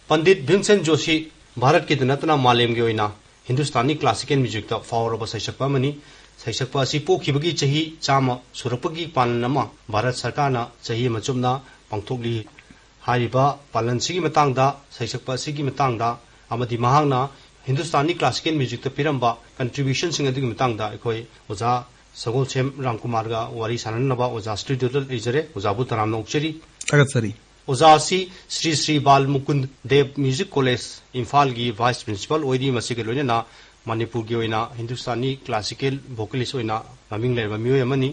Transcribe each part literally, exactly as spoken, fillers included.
ꯄꯟꯗꯤꯠ ꯚꯤꯝꯁꯦꯟ ꯖꯣꯁꯤ ꯚꯥꯔꯠꯀꯤꯗ ꯅꯠꯇꯅ ꯃꯥꯂꯦꯝꯒꯤ ꯑꯣꯏꯅ ꯍꯤꯟꯗꯨꯁꯇꯥꯅꯤ ꯀ꯭ꯂꯥꯁꯤꯀꯦꯜ ꯃ꯭ꯌꯨꯖꯤꯛꯇ ꯐꯥꯎꯔꯕ ꯁꯩꯁꯛꯄ ꯑꯃꯅꯤ꯫ ꯁꯩꯁꯛꯄ ꯑꯁꯤ ꯄꯣꯛꯈꯤꯕꯒꯤ ꯆꯍꯤ ꯆꯥꯝꯃ ꯁꯨꯔꯛꯄꯒꯤ ꯄꯥꯂꯟ ꯑꯃ ꯚꯥꯔꯠ ꯁꯔꯀꯥꯔꯅ ꯆꯍꯤ ꯑꯃ ꯆꯨꯞꯅ ꯄꯥꯡꯊꯣꯛꯂꯤ꯫ ꯍꯥꯏꯔꯤꯕ ꯄꯥꯂꯟꯁꯤꯒꯤ ꯃꯇꯥꯡꯗ, ꯁꯩꯁꯛꯄ ꯑꯁꯤꯒꯤ ꯃꯇꯥꯡꯗ ꯑꯃꯗꯤ ꯃꯍꯥꯛꯅ ꯍꯤꯟꯗꯨꯁꯇꯥꯅꯤ ꯀ꯭ꯂꯥꯁꯤꯀꯦꯜ ꯃ꯭ꯌꯨꯖꯤꯛꯇ ꯄꯤꯔꯝꯕ ꯀꯟꯇ꯭ꯔꯤꯕ꯭ꯌꯨꯁꯟꯁꯤꯡ ꯑꯗꯨꯒꯤ ꯃꯇꯥꯡꯗ ꯑꯩꯈꯣꯏ ꯑꯣꯖꯥ ꯁꯒꯣꯜꯁꯦꯝ ꯔꯥꯝꯀꯨꯃꯥꯔꯒ ꯋꯥꯔꯤ ꯁꯥꯟꯅꯅꯕ ꯑꯣꯖꯥ ꯁ꯭ꯇꯨꯗꯤꯑꯣꯗ ꯂꯩꯖꯔꯦ꯫ ꯑꯣꯖꯥꯕꯨ ꯇꯔꯥꯝꯅ ꯑꯣꯛꯆꯔꯤ꯫ ꯊꯥꯒꯠꯆꯔꯤ꯫ ꯑꯣꯖꯥ ꯑꯁꯤ ꯁ꯭ꯔꯤ ꯁ꯭ꯔꯤ ꯕꯥꯜ ꯃꯨꯀꯨꯟꯗ ꯗꯦꯕ ꯃ꯭ꯌꯨꯖꯤꯛ ꯀꯣꯂꯦꯖ ꯏꯝꯐꯥꯜꯒꯤ ꯚꯥꯏꯁ ꯄ꯭ꯔꯤꯟꯁꯤꯄꯥꯜ ꯑꯣꯏꯔꯤ꯫ ꯃꯁꯤꯒ ꯂꯣꯏꯅꯅ ꯃꯅꯤꯄꯨꯔꯒꯤ ꯑꯣꯏꯅ ꯍꯤꯟꯗꯨꯁꯇꯥꯅꯤ ꯀ꯭ꯂꯥꯁꯤꯀꯦꯜ ꯚꯣꯀꯦꯂꯤꯁ ꯑꯣꯏꯅ ꯃꯃꯤꯡ ꯂꯩꯔꯕ ꯃꯤꯑꯣꯏ ꯑꯃꯅꯤ꯫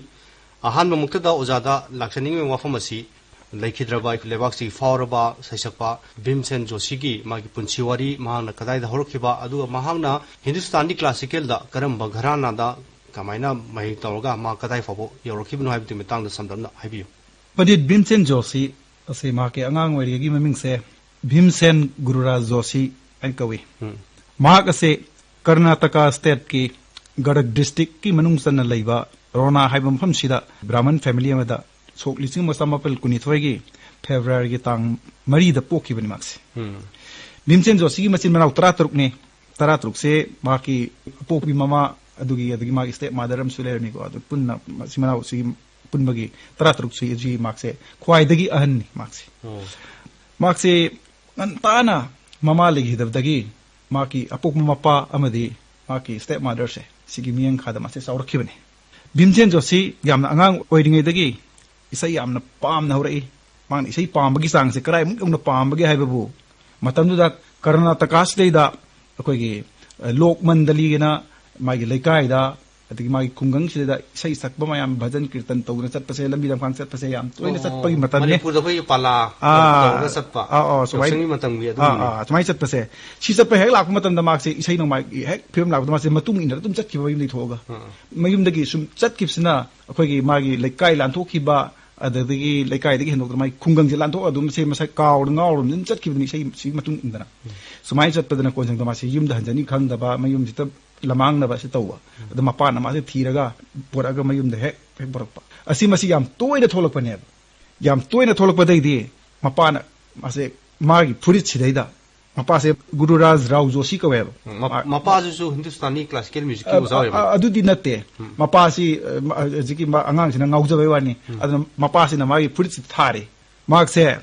ꯑꯍꯥꯟꯕ ꯃꯛꯇꯗ ꯑꯣꯖꯥꯗ ꯂꯥꯛꯆꯅꯤꯡꯉꯤꯕ ꯋꯥꯐꯝ ꯑꯁꯤ ꯂꯩꯈꯤꯗ꯭ꯔꯕ ꯑꯩꯈꯣꯏ ꯂꯩꯕꯥꯛꯁꯤꯒꯤ ꯐꯥꯎꯔꯕ ꯁꯩꯁꯛꯄ ꯚꯤꯝꯁꯦꯟ ꯖꯣꯁꯤꯒꯤ ꯃꯥꯒꯤ ꯄꯨꯟꯁꯤ ꯋꯥꯔꯤ, ꯃꯍꯥꯛꯅ ꯀꯗꯥꯏꯗ ꯍꯧꯔꯛꯈꯤꯕ, ꯑꯗꯨꯒ ꯃꯍꯥꯛꯅ ꯍꯤꯟꯗꯨꯁꯇꯥꯅꯤ ꯀ꯭ꯂꯥꯁꯤꯀꯦꯜꯗ ꯀꯔꯝꯕ ꯘꯔꯥꯅꯥꯗ ꯀꯃꯥꯏꯅ ꯃꯍꯩ ꯇꯧꯔꯒ ꯃꯍꯥꯛ ꯀꯗꯥꯏ ꯐꯥꯎꯕ ꯌꯧꯔꯛꯈꯤꯕꯅꯣ ꯍꯥꯏꯕꯗꯨꯒꯤ ꯃꯇꯥꯡꯗ ꯁꯝꯂꯞꯅ ꯍꯥꯏꯕꯤꯌꯨ꯫ ꯄꯟꯗꯤꯠ ꯚꯤꯝꯁꯦꯟ ꯖꯣꯁꯤ ꯑꯁꯤ ꯃꯍꯥꯛꯀꯤ ꯑꯉꯥꯡ ꯑꯣꯏꯔꯤꯉꯩꯒꯤ ꯃꯃꯤꯡꯁꯦ ꯚꯤꯝꯁꯦꯟ ꯒꯨꯔꯨꯔꯥꯖ ꯖꯣꯁꯤ ꯍꯥꯏꯅ ꯀꯧꯏ꯫ ꯎꯝ꯫ ꯃꯍꯥꯛ ꯑꯁꯤ ꯀꯔꯅꯥꯇꯀꯥ ꯁ꯭ꯇꯦꯠꯀꯤ ꯒꯗꯛ ꯗꯤꯁꯇ꯭ꯔꯤꯛꯀꯤ ꯃꯅꯨꯡ ꯆꯟꯅ ꯂꯩꯕ ꯔꯣꯅꯥ ꯍꯥꯏꯕ ꯃꯐꯝꯁꯤꯗ ꯕ꯭ꯔꯥꯍꯃꯟ ꯐꯦꯃꯤꯂꯤ ꯑꯃꯗ ꯁꯣꯛ ꯂꯤꯁꯤꯡ ꯑꯃ ꯆꯃꯥꯄꯜ ꯀꯨꯟꯅꯤꯊꯣꯏꯒꯤ ꯐꯦꯕ꯭ꯔꯨꯋꯥꯔꯤꯒꯤ ꯇꯥꯡ ꯃꯔꯤꯗ ꯄꯣꯛꯈꯤꯕꯅꯤ ꯃꯍꯥꯛꯁꯦ꯫ ꯎꯝ꯫ ꯚꯤꯝꯁꯦꯟ ꯖꯣꯁꯤꯒꯤ ꯃꯆꯤꯟ ꯃꯅꯥꯎ ꯇꯔꯥꯇꯔꯨꯛꯅꯤ꯫ ꯇꯔꯥꯇꯔꯨꯛꯁꯦ ꯃꯍꯥꯛꯀꯤ ꯑꯄꯣꯛꯄꯤ ꯃꯃꯥ ꯑꯗꯨꯒꯤ, ꯑꯗꯒꯤ ꯃꯥꯒꯤ ꯁ꯭ꯇꯦꯞ ꯃꯥꯗꯔ ꯑꯃꯁꯨ ꯂꯩꯔꯝꯃꯤꯀꯣ꯫ ꯑꯗꯨ ꯄꯨꯟꯅ ꯃꯆꯤꯟ ꯃꯅꯥꯎꯁꯤꯒꯤ ꯄꯨꯟꯕꯒꯤ ꯇꯔꯥꯇꯔꯨꯛꯁꯤ ꯃꯍꯥꯛꯁꯦ ꯈ꯭ꯋꯥꯏꯗꯒꯤ ꯑꯍꯟꯅꯤ ꯃꯍꯥꯛꯁꯦ꯫ ꯑꯣ꯫ ꯃꯍꯥꯛꯁꯦ ꯉꯟꯇꯥꯅ ꯃꯃꯥ ꯂꯩꯈꯤꯗꯕꯗꯒꯤ ꯃꯍꯥꯛꯀꯤ ꯑꯄꯣꯛꯄ ꯃꯄꯥ ꯑꯃꯗꯤ ꯃꯍꯥꯛꯀꯤ ꯁ꯭ꯇꯦꯞ ꯃꯥꯗꯔꯁꯦ ꯁꯤꯒꯤ ꯃꯤꯠꯌꯦꯡ ꯃꯈꯥꯗ ꯃꯥꯁꯦ ꯆꯥꯎꯔꯛꯈꯤꯕꯅꯤ꯫ ꯚꯤꯝꯁꯦꯟ ꯖꯣꯁꯤ ꯌꯥꯝꯅ ꯑꯉꯥꯡ ꯑꯣꯏꯔꯤꯉꯩꯗꯒꯤ ꯏꯁꯩ ꯌꯥꯝꯅ ꯄꯥꯝꯅ ꯍꯧꯔꯛꯏ꯫ ꯃꯥꯅ ꯏꯁꯩ ꯄꯥꯝꯕꯒꯤ ꯆꯥꯡꯁꯦ ꯀꯗꯥꯏꯃꯨꯛ ꯌꯧꯅ ꯄꯥꯝꯕꯒꯦ ꯍꯥꯏꯕꯕꯨ, ꯃꯇꯝꯗꯨꯗ ꯀꯔꯅꯥꯇꯀꯥꯁꯤꯗꯩꯗ ꯑꯩꯈꯣꯏꯒꯤ, ꯑ, ꯂꯣꯛ ꯃꯟꯗꯂꯤꯅ ꯃꯥꯒꯤ ꯂꯩꯀꯥꯏꯗ, ꯑꯗꯒꯤ ꯃꯥꯒꯤ ꯈꯨꯡꯒꯪꯁꯤꯗ ꯏꯁꯩ ꯁꯛꯄ ꯃꯌꯥꯝ, ꯚꯖꯟ ꯀꯤꯔꯇꯟ ꯇꯧꯗꯅ ꯆꯠꯄꯁꯦ, ꯂꯝꯕꯤ ꯂꯝꯈꯥꯡ ꯆꯠꯄꯁꯦ ꯌꯥꯝ ꯇꯣꯏꯅ ꯑꯣ, ꯆꯠꯄꯒꯤ ꯃꯇꯝꯅꯤ꯫ ꯃꯅꯤꯄꯨꯔꯗ ꯑꯩꯈꯣꯏꯒꯤ ꯄꯥꯂꯥ ꯑꯥ, ꯇꯧꯔꯒ ꯆꯠꯄ, ꯑꯥ, ꯑꯥ, ꯁꯨꯃꯥꯏꯅ, ꯌꯥꯎꯁꯪꯒꯤ ꯃꯇꯝꯒꯤ ꯑꯥ, ꯑꯗꯨꯒꯨꯝꯕꯅꯤ꯫ ꯑꯥ, ꯁꯨꯃꯥꯏꯅ ꯆꯠꯄꯁꯦ, ꯁꯤ ꯆꯠꯄ ꯍꯦꯛ ꯂꯥꯛꯄ ꯃꯇꯝꯗ ꯃꯍꯥꯛꯁꯦ ꯏꯁꯩ ꯅꯣꯡꯃꯥꯏꯒꯤ ꯍꯦꯛ ꯐꯤꯕꯝ ꯂꯥꯛꯄꯗ ꯃꯥꯁꯦ ꯃꯇꯨꯡ ꯏꯟꯅ ꯑꯗꯨꯝ ꯆꯠꯈꯤꯕ ꯃꯌꯨꯝꯗꯒꯤ ꯊꯣꯛꯑꯒ꯫ ꯑꯥ꯫ ꯃꯌꯨꯝꯗꯒꯤ ꯁꯨꯝ ꯆꯠꯈꯤꯕꯁꯤꯅ ꯑꯩꯈꯣꯏꯒꯤ ꯃꯥꯒꯤ ꯂꯩꯀꯥꯏ ꯂꯥꯟꯊꯣꯛꯈꯤꯕ, ꯑꯗꯨꯗꯒꯤ ꯂꯩꯀꯥꯏꯗꯒꯤ ꯍꯦꯟꯗꯣꯛꯇꯅ ꯃꯥꯒꯤ ꯈꯨꯡꯒꯪꯁꯦ ꯂꯥꯟꯊꯣꯛꯑ ꯑꯗꯨꯝ ꯁꯦ ꯃꯁꯥ ꯀꯥꯎꯔ ꯉꯥꯎꯔ ꯑꯗꯨꯝ ꯆꯠꯈꯤꯕꯅꯤ ꯏꯁꯩ ꯁꯤꯒꯤ ꯃꯇꯨꯡ ꯏꯟꯗꯅ꯫ ꯁꯨꯃꯥꯏꯅ ꯆꯠꯄꯗꯅ ꯀꯣꯟꯁꯪꯗ ꯃꯥꯁꯦ ꯌꯨꯝꯗ ꯍꯟꯖꯅꯤ ꯈꯪꯗꯕ, ꯃꯌꯨꯝꯁꯤꯗ ꯂꯃꯥꯡꯅꯕ ꯑꯁꯤ ꯇꯧꯕ꯫ ꯑꯗꯣ ꯃꯄꯥꯅ ꯃꯥꯁꯦ ꯊꯤꯔꯒ ꯄꯨꯔꯛꯑꯒ ꯃꯌꯨꯝꯗ ꯍꯦꯛ ꯍꯦꯛ ꯄꯨꯔꯛꯄ꯫ ꯑꯁꯤ ꯃꯁꯤ ꯌꯥꯝ ꯇꯣꯏꯅ ꯊꯣꯛꯂꯛꯄꯅꯦꯕ꯫ ꯌꯥꯝ ꯇꯣꯏꯅ ꯊꯣꯛꯂꯛꯄꯗꯩꯗꯤ ꯃꯄꯥꯅ ꯃꯥꯁꯦ ꯃꯥꯒꯤ ꯐꯨꯔꯤꯠꯁꯤꯗꯩꯗ ꯃꯄꯥꯁꯦ ꯒꯨꯔꯨ ꯔꯥꯖ ꯔꯥꯎ ꯖꯣꯁꯤ ꯀꯧꯋꯦꯕ꯫ ꯎꯝ, ꯃ- ꯃꯄꯥꯁꯤꯁꯨ ꯍꯤꯟꯗꯨꯁꯇꯥꯅꯤ ꯀ꯭ꯂꯥꯁꯤꯀꯦꯜ ꯃ꯭ꯌꯨꯖꯤꯛꯀꯤ ꯑꯣꯖꯥ ꯑꯣꯏꯕ꯫ ꯑ- ꯑꯗꯨꯗꯤ ꯅꯠꯇꯦ꯫ ꯃꯄꯥꯁꯤ ꯑ, ꯃ- ꯍꯧꯖꯤꯛꯀꯤ ꯃ- ꯑꯉꯥꯡꯁꯤꯅ ꯉꯥꯎꯖꯕꯩ ꯋꯥꯅꯤ꯫ ꯑꯗꯨꯅ ꯃꯄꯥꯁꯤꯅ ꯃꯥꯒꯤ ꯐꯨꯔꯤꯠꯁꯤ ꯊꯥꯔꯦ꯫ ꯃꯍꯥꯛꯁꯦ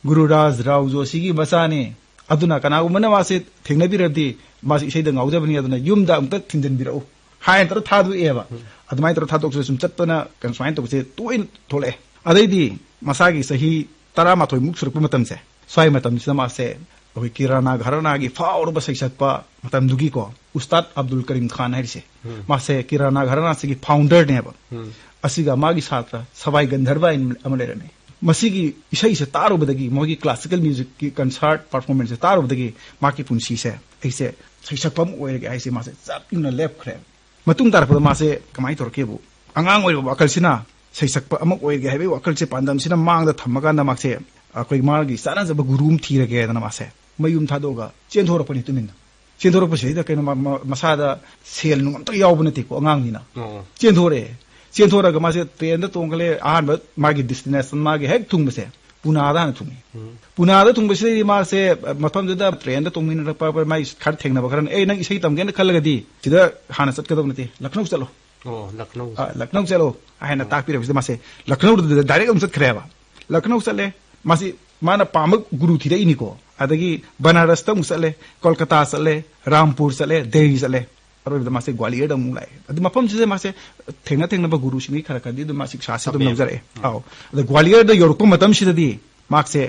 ꯒꯨꯔꯨ ꯔꯥꯖ ꯔꯥꯎ ꯖꯣꯁꯤꯒꯤ ꯃꯆꯥꯅꯤ꯫ ꯑꯗꯨꯅ ꯀꯅꯥꯒꯨꯝꯕꯅ ꯃꯥꯁꯦ ꯊꯦꯡꯅꯕꯤꯔꯕꯗꯤ ꯃꯥꯁꯦ ꯏꯁꯩꯗ ꯉꯥꯎꯖꯕꯅꯤ, ꯑꯗꯨꯅ ꯌꯨꯝꯗ ꯑꯃꯨꯛꯇ ꯊꯤꯟꯖꯤꯟꯕꯤꯔꯛꯎ ꯍꯥꯏꯅ ꯇꯧꯔ ꯊꯥꯗꯣꯛꯑꯦꯕ꯫ ꯑꯗꯨꯃꯥꯏꯅ ꯇꯧꯔ ꯊꯥꯗꯣꯛꯁꯤꯗ ꯁꯨꯝ ꯆꯠꯇꯅ ꯀꯩꯅꯣ ꯁꯨꯃꯥꯏꯅ ꯇꯧꯕꯁꯦ ꯇꯣꯏꯅ ꯊꯣꯛꯂꯛꯑꯦ꯫ ꯑꯗꯩꯗꯤ ꯃꯁꯥꯒꯤ ꯆꯍꯤ ꯇꯔꯥꯃꯥꯊꯣꯏꯃꯨꯛ ꯁꯨꯔꯛꯄ ꯃꯇꯝꯁꯦ, ꯁ꯭ꯋꯥꯏ ꯃꯇꯝꯁꯤꯗ ꯃꯥꯁꯦ ꯑꯩꯈꯣꯏ ꯀꯤꯔꯥꯅꯥ ꯘꯔꯥꯅꯥꯒꯤ ꯐꯥꯎꯔꯕ ꯁꯩꯁꯛꯄ ꯃꯇꯝꯗꯨꯒꯤꯀꯣ ꯎꯁꯇꯥꯗ ꯑꯕꯗꯨꯜ ꯀꯔꯤꯝ ꯈꯥꯟ ꯍꯥꯏꯔꯤꯁꯦ, ꯃꯥꯁꯦ ꯀꯤꯔꯥꯅꯥ ꯘꯔꯥꯅꯥꯁꯤꯒꯤ ꯐꯥꯎꯟꯗꯔꯅꯦꯕ꯫ ꯑꯁꯤꯒ ꯃꯥꯒꯤ ꯁꯥꯇ꯭ꯔ ꯁꯕꯥꯏ ꯒꯟꯙꯔꯕ ꯍꯥꯏꯅ ꯑꯃ ꯂꯩꯔꯝꯃꯤ꯫ ꯃꯁꯤꯒꯤ ꯏꯁꯩꯁꯦ ꯇꯥꯔꯨꯕꯗꯒꯤ, ꯃꯣꯏꯒꯤ ꯀ꯭ꯂꯥꯁꯤꯀꯦꯜ ꯃ꯭ꯌꯨꯖꯤꯛꯀꯤ ꯀꯟꯁꯔꯠ ꯄꯔꯐꯣꯔꯃꯦꯟꯁꯁꯦ ꯇꯥꯔꯨꯕꯗꯒꯤ ꯃꯍꯥꯛꯀꯤ ꯄꯨꯟꯁꯤꯁꯦ ꯑꯩꯁꯦ ꯁꯩꯁꯛꯄ ꯑꯃ ꯑꯣꯏꯔꯒꯦ ꯍꯥꯏꯁꯦ ꯃꯥꯁꯦ ꯆꯞ ꯌꯨꯡꯅ ꯂꯦꯞꯈ꯭ꯔꯦ꯫ ꯃꯇꯨꯡ ꯇꯥꯔꯛꯄꯗ ꯃꯥꯁꯦ ꯀꯃꯥꯏꯅ ꯇꯧꯔꯛꯀꯦꯕꯨ, ꯑꯉꯥꯡ ꯑꯣꯏꯔꯤꯕ ꯋꯥꯈꯜꯁꯤꯅ ꯁꯩꯁꯛꯄ ꯑꯃ ꯑꯣꯏꯔꯒꯦ ꯍꯥꯏꯕꯒꯤ ꯋꯥꯈꯜꯁꯦ, ꯄꯥꯟꯗꯝꯁꯤꯅ ꯃꯥꯡꯗ ꯊꯝꯃꯀꯥꯟꯗ ꯃꯥꯁꯦ ꯑꯩꯈꯣꯏ ꯃꯥꯒꯤ ꯆꯥꯅꯖꯕ ꯒꯨꯔꯨ ꯑꯃ ꯊꯤꯔꯒꯦꯗꯅ ꯃꯥꯁꯦ ꯃꯌꯨꯝ ꯊꯥꯗꯣꯛꯑꯒ ꯆꯦꯟꯊꯣꯔꯛꯄꯅꯤ ꯇꯨꯃꯤꯟꯅ꯫ ꯆꯦꯟꯊꯣꯔꯛꯄꯁꯤꯗꯩꯗ ꯀꯩꯅꯣ ꯃ- ꯃ- ꯃꯁꯥꯗ ꯁꯦꯜ ꯅꯨꯡ ꯑꯝꯇ ꯌꯥꯎꯕ ꯅꯠꯇꯦꯀꯣ ꯑꯉꯥꯡꯅꯤꯅ꯫ ꯑꯣ꯫ ꯆꯦꯟꯊꯣꯔꯛꯑꯦ꯫ ꯆꯦꯟꯊꯣꯔꯛꯑꯒ ꯃꯥꯁꯦ ꯇ꯭ꯔꯦꯟꯗ ꯇꯣꯡꯈꯠꯂꯦ꯫ ꯑꯍꯥꯟꯕ ꯃꯥꯒꯤ ꯗꯦꯁꯇꯤꯅꯦꯁꯟ ꯃꯥꯒꯤ ꯍꯦꯛ ꯊꯨꯡꯕꯁꯦ ꯄꯨꯅꯥꯗ ꯍꯥꯟꯅ ꯊꯨꯡꯉꯤ꯫ ꯄꯨꯅꯥꯗ ꯊꯨꯡꯕꯁꯤꯗꯩꯗꯤ ꯃꯥꯁꯦ ꯃꯐꯝꯗꯨꯗ ꯇ꯭ꯔꯦꯟꯗ ꯇꯣꯡꯃꯤꯟꯅꯔꯛꯄ ꯃꯥꯏ ꯈꯔ ꯊꯦꯡꯅꯕ ꯈꯔꯅ, "ꯑꯦ, ꯅꯪ ꯏꯁꯩ ꯇꯝꯒꯦꯅ ꯈꯜꯂꯒꯗꯤ ꯁꯤꯗ ꯍꯥꯟꯅ ꯆꯠꯀꯗꯕ ꯅꯠꯇꯦ, ꯂꯈꯅꯧ ꯆꯠꯂꯣ꯫ ꯑꯣ, ꯂꯈꯅꯧ꯫ ꯑ, ꯂꯈꯅꯧ ꯆꯠꯂꯣ" ꯍꯥꯏꯅ ꯇꯥꯛꯄꯤꯔꯕꯁꯤꯗ ꯃꯥꯁꯦ ꯂꯈꯅꯧꯗꯨꯗ ꯗꯥꯏꯔꯦꯛ ꯑꯗꯨꯝ ꯆꯠꯈ꯭ꯔꯦꯕ꯫ ꯂꯈꯅꯧ ꯆꯠꯂꯦ꯫ ꯃꯥꯁꯤ ꯃꯥꯅ ꯄꯥꯝꯕ ꯒꯨꯔꯨ ꯊꯤꯔꯛꯏꯅꯤꯀꯣ꯫ ꯑꯗꯒꯤ ꯕꯅꯥꯔꯁꯇ ꯑꯃꯨꯛ ꯆꯠꯂꯦ, ꯀꯣꯜꯀꯇꯥ ꯆꯠꯂꯦ, ꯔꯥꯝꯄꯨꯔ ꯆꯠꯂꯦ, ꯗꯦꯜꯂꯤ ꯆꯠꯂꯦ꯫ ꯑꯔꯣꯏꯕꯗ ꯃꯥꯁꯦ ꯒ꯭ꯋꯥꯂꯤꯌꯔꯗ ꯑꯃꯨꯛ ꯂꯥꯛꯑꯦ꯫ ꯑꯗꯨ ꯃꯐꯝꯁꯤꯗ ꯃꯥꯁꯦ ꯊꯦꯡꯅ ꯊꯦꯡꯅꯕ ꯒꯨꯔꯨꯁꯤꯡꯒꯤ ꯈꯔ ꯈꯔꯗꯤ ꯑꯗꯨꯝ ꯃꯥ ꯁꯤꯛꯁꯥꯁꯦ ꯑꯗꯨꯝ ꯍꯥꯞꯄꯦ꯫ ꯂꯧꯖꯔꯛꯑꯦ꯫ ꯑꯥꯎ꯫ ꯑꯗ ꯒ꯭ꯋꯥꯂꯤꯌꯔꯗ ꯌꯧꯔꯛꯄ ꯃꯇꯝꯁꯤꯗꯗꯤ ꯃꯥꯁꯦ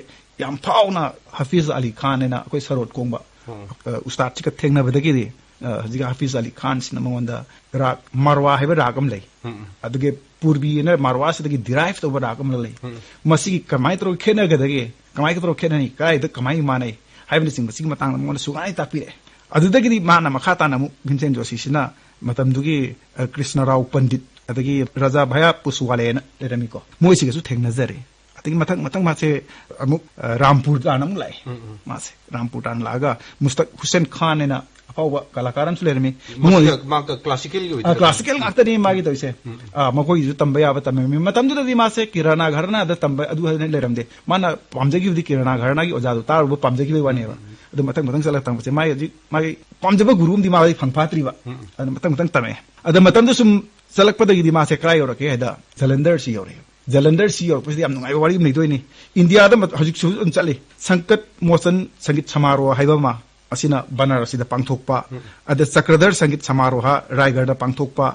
ꯌꯥꯝ ꯐꯥꯎꯅ ꯍꯥꯐꯤꯖ ꯑꯂꯤ ꯈꯥꯟ ꯍꯥꯏꯅ ꯑꯩꯈꯣꯏ ꯁꯔꯣꯠ ꯀꯣꯡꯕ, ꯑ, ꯎꯁꯇꯥꯗꯁꯤꯒ ꯊꯦꯡꯅꯕꯗꯒꯤꯗꯤ, ꯑ, ꯍꯧꯖꯤꯛꯀꯤ ꯍꯥꯐꯤꯖ ꯑꯂꯤ ꯈꯥꯟꯁꯤꯅ ꯃꯉꯣꯟꯗ ꯔꯥꯒ ꯃꯥꯔꯋꯥ ꯍꯥꯏꯕ ꯔꯥꯒ ꯑꯃ ꯂꯩ꯫ ꯑꯗꯨꯒꯤ ꯄꯨꯔꯕꯤ ꯍꯥꯏꯅ ꯃꯥꯔꯋꯥꯁꯤꯗꯒꯤ ꯗꯤꯔꯥꯏꯚ ꯇꯧꯕ ꯔꯥꯒ ꯑꯃ ꯂꯩ꯫ ꯃꯁꯤꯒꯤ ꯀꯃꯥꯏꯅ ꯇꯧꯔꯒ ꯈꯦꯠꯅꯒꯗꯒꯦ, ꯀꯃꯥꯏꯅ ꯇꯧꯔꯒ ꯈꯦꯠꯅꯅꯤ, ꯀꯗꯥꯏꯗ ꯀꯃꯥꯏꯅ ꯃꯥꯟꯅꯩ ꯍꯥꯏꯕꯅꯆꯤꯡꯕꯁꯤꯒꯤ ꯃꯇꯥꯡꯗ ꯃꯉꯣꯟꯗ ꯁꯨꯒꯥꯏꯅ ꯇꯥꯛꯄꯤꯔꯛꯑꯦ꯫ ꯑꯗꯨꯗꯒꯤꯗꯤ ꯃꯥꯅ ꯃꯈꯥ ꯇꯥꯅ ꯑꯃꯨꯛ ꯚꯤꯝꯁꯦꯟ ꯖꯣꯁꯤꯁꯤꯅ ꯃꯇꯝꯗꯨꯒꯤ, ꯑ, ꯀ꯭ꯔꯤꯁꯅꯔꯥꯎ ꯄꯟꯗꯤꯠ ꯑꯗꯒꯤ ꯔꯥꯖꯥ ꯚꯌꯥ ꯄꯨꯁꯋꯥꯂꯦꯅ ꯂꯩꯔꯝꯃꯤꯀꯣ, ꯃꯣꯏꯁꯤꯒꯁꯨ ꯊꯦꯡꯅꯖꯔꯦ꯫ ꯑꯗꯒꯤ ꯃꯊꯪ ꯃꯊꯪ ꯃꯥꯁꯦ ꯑꯃꯨꯛ ꯑ, ꯔꯥꯝꯄꯨꯔ ꯇꯥꯟꯅ ꯑꯃꯨꯛ ꯂꯥꯛꯑꯦ꯫ ꯎꯝ, ꯎꯝ꯫ ꯃꯥꯁꯦ ꯔꯥꯝꯄꯨꯔ ꯇꯥꯟꯅ ꯂꯥꯛꯑꯒ ꯃꯨꯁꯇꯛ ꯍꯨꯁꯦꯟ ꯈꯥꯟ ꯍꯥꯏꯅ ꯑꯐꯥꯎꯕ ꯀꯂꯥꯀꯥꯔ ꯑꯃꯁꯨ ꯂꯩꯔꯝꯃꯤ꯫ ꯃꯉꯣꯟꯗ ꯃꯁꯤꯗ ꯃꯍꯥꯛꯇ ꯀ꯭ꯂꯥꯁꯤꯀꯦꯜꯒꯤ ꯑ, ꯑꯣꯏꯗꯣꯏꯔꯥ? ꯀ꯭ꯂꯥꯁꯤꯀꯦꯜ ꯉꯥꯛꯇꯅꯤ ꯃꯥꯒꯤ ꯇꯧꯔꯤꯁꯦ꯫ ꯎꯝ꯫ ꯑ, ꯃꯈꯣꯏꯒꯤꯁꯨ ꯇꯝꯕ ꯌꯥꯕ ꯇꯝꯃꯝꯃꯤ꯫ ꯃꯇꯝꯗꯨꯗꯗꯤ ꯃꯥꯁꯦ ꯀꯤꯔꯥꯅꯥ ꯘꯔꯥꯅꯥꯗ ꯇꯝꯕ ꯑꯗꯨ ꯍꯥꯏꯅ ꯂꯩꯔꯝꯗꯦ꯫ ꯃꯥꯅ ꯄꯥꯝꯖꯈꯤꯕꯗꯤ ꯀꯤꯔꯥꯅꯥ ꯘꯔꯥꯅꯥꯒꯤ ꯑꯣꯖꯥꯗꯣ ꯇꯥꯔꯨꯕ ꯄꯥꯝꯖꯈꯤꯕꯒꯤ ꯋꯥꯅꯦꯕ꯫ ꯎꯝ꯫ ꯑꯗꯨ ꯃꯊꯪ ꯃꯊꯪ ꯆꯠꯂꯒ ꯇꯝꯕꯁꯦ ꯃꯥꯒꯤ ꯍꯧꯖꯤꯛ ꯃꯥꯒꯤ ꯄꯥꯝꯖꯕ ꯒꯨꯔꯨ ꯑꯃꯗꯤ ꯃꯥꯒꯤ ꯐꯪ ꯐꯥꯠꯇ꯭ꯔꯤꯕ꯫ ꯎꯝ꯫ ꯑꯗꯨꯅ ꯃꯊꯪ ꯃꯊꯪ ꯇꯝꯃꯛꯑꯦ꯫ ꯑꯗ ꯃꯇꯝꯗ ꯁꯨꯝ ꯆꯠꯂꯛꯄꯗꯒꯤꯗꯤ ꯃꯥꯁꯦ ꯀꯗꯥꯏ ꯌꯧꯔꯛꯀꯦ ꯍꯥꯏꯗ ꯖꯂꯟꯙꯔꯁꯤ ꯌꯧꯔꯛꯑꯦ꯫ ꯖꯂꯟꯙꯔꯁꯤ ꯌꯧꯔꯛꯄꯁꯤꯗ ꯌꯥꯝ ꯅꯨꯡꯉꯥꯏꯕ ꯋꯥꯔꯤ ꯑꯃ ꯂꯩꯗꯣꯏꯅꯤ꯫ ꯏꯟꯗꯤꯌꯥꯗ ꯃ-, ꯍꯧꯖꯤꯛꯁꯨ ꯑꯗꯨꯝ ꯆꯠꯂꯤ꯫ ꯁꯪꯀꯠ ꯃꯣꯆꯟ ꯁꯪꯒꯤꯠ ꯁꯃꯥꯔꯣꯍ ꯍꯥꯏꯕ ꯑꯃ, ꯑꯁꯤꯅ ꯕꯅꯥꯔꯁꯁꯤꯗ ꯄꯥꯡꯊꯣꯛꯄ꯫ ꯎꯝ꯫ ꯑꯗ ꯆꯀ꯭ꯔꯙꯔ ꯁꯪꯒꯤꯠ ꯁꯃꯥꯔꯣꯍ ꯔꯥꯏꯒꯔꯗ ꯄꯥꯡꯊꯣꯛꯄ,